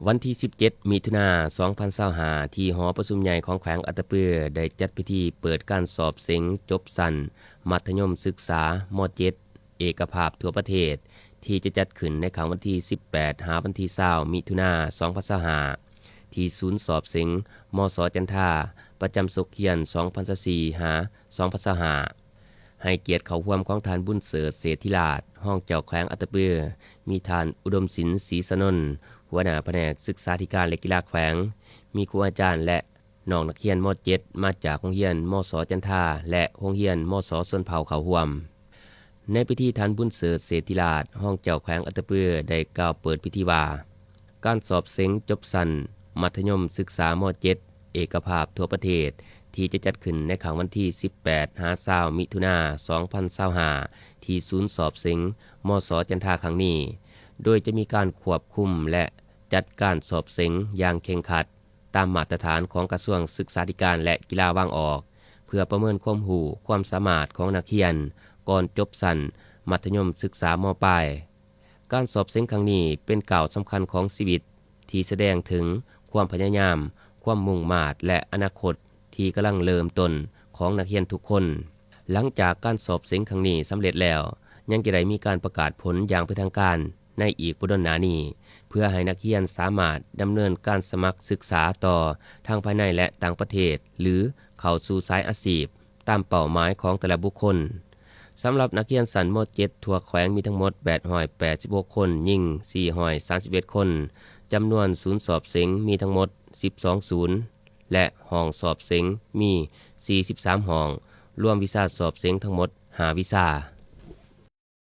ວັນທີສິບເຈັດ ມິຖຸນາ ສອງພັນຊາວຫ້າ ທີ່ຫໍປະຊຸມໃຫຍ່ຂອງແຂວງອັດຕະປື ໄດ້ຈັດພິທີເປີດການສອບເສັງຈົບຊັ້ນມັດທະຍົມສຶກສາ ມ.ເຈັດ ເອກະພາບທົ່ວປະເທດ ທີ່ຈະຈັດຂຶ້ນໃນຄ່ຳວັນທີສິບແປດ ຫາວັນທີຊາວ ມິຖຸນາ ສອງພັນຊາວຫ້າ ທີ່ສູນສອບເສັງ ມສ ຈັນທາ ປະຈຳສົກຮຽນ ສອງພັນຊາວສີ່ ຫາ ສອງພັນຊາວຫ້າ ໃຫ້ກຽດເຂົ້າຮ່ວມຂອງທ່ານ ບຸນເສີດ ເສດທິລາດ ຮອງເຈົ້າແຂວງອັດຕະປື, ມີທ່ານ ອຸດົມສິນ ສີສະໜົນ ຫົວໜ້າພະແນກສຶກສາທິການ ແລະ ກິລາແຂວງ, ມີຄູອາຈານ ແລະ ນ້ອງນັກຮຽນ ມ.ເຈັດ ມາຈາກໂຮງຮຽນ ມສ ຈັນທາ ແລະ ໂຮງຮຽນ ມສ ຊົນເຜົ່າ ເຂົ້າຮ່ວມ. ໃນພິທີ ທ່ານ ບຸນເສີດ ເສດທິລາດ ຮອງເຈົ້າແຂວງອັດຕະປື ໄດ້ກ່າວເປີດພິທີວ່າ ການສອບເສັງຈົບຊັ້ນມັດທະຍົມສຶກສາ ມ.ເຈັດ ເອກະພາບທົ່ວປະເທດ ທີ່ຈະຈັດຂຶ້ນໃນຄ່ຳວັນທີສິບແປດ ຫາ ຊາວ ມິຖຸນາ ສອງພັນຊາວຫ້າ ທີ່ສູນສອບເສັງ ມສ ຈັນທາ ຄັ້ງນີ້, ໂດຍຈະມີການຄວບຄຸມ ແລະ ຈັດການສອບເສັງຢ່າງເຄັ່ງຄັດ ຕາມມາດຕະຖານຂອງກະຊວງສຶກສາທິການ ແລະ ກິລາວາງອອກ, ເພື່ອປະເມີນຄວາມຮູ້ຄວາມສາມາດຂອງນັກຮຽນກ່ອນຈົບຊັ້ນມັດທະຍົມສຶກສາ ມ.ປາຍ. ການສອບເສັງຄັ້ງນີ້ເປັນກ້າວສຳຄັນຂອງຊີວິດ ທີ່ສະແດງເຖິງຄວາມພະຍາຍາມ, ຄວາມມຸ່ງມາດ ແລະ ອະນາຄົດທີ່ກຳລັງເລີ່ມຕົ້ນຂອງນັກຮຽນທຸກຄົນ. ຫຼັງຈາກການສອບເສັງຄັ້ງນີ້ສຳເລັດແລ້ວ, ຍັງຈະໄດ້ມີການປະກາດຜົນຢ່າງເປັນທາງການໃນອີກບໍ່ດົນໜ້ານີ້, ເພື່ອໃຫ້ນັກຮຽນສາມາດດຳເນີນການສະໝັກສຶກສາຕໍ່ທັງພາຍໃນ ແລະ ຕ່າງປະເທດ ຫຼື ເຂົ້າສູ່ສາຍອາຊີບຕາມເປົ້າໝາຍຂອງແຕ່ລະບຸກຄົນ. ສຳລັບນັກຮຽນຊັ້ນ ມ.ເຈັດ ທົ່ວແຂວງມີທັງໝົດ ແປດຮ້ອຍແປດສິບຫົກຄົນ, ຍິງ ສີ່ຮ້ອຍສາມສິບເອັດຄົນ, ຈຳນວນສູນສອບເສັງມີທັງໝົດ ສິບສອງສູນ ແລະ ຫ້ອງສອບເສັງມີ ສີ່ສິບສາມຫ້ອງ, ລວມວິຊາສອບເສັງທັງໝົດ ຫ້າວິຊາ.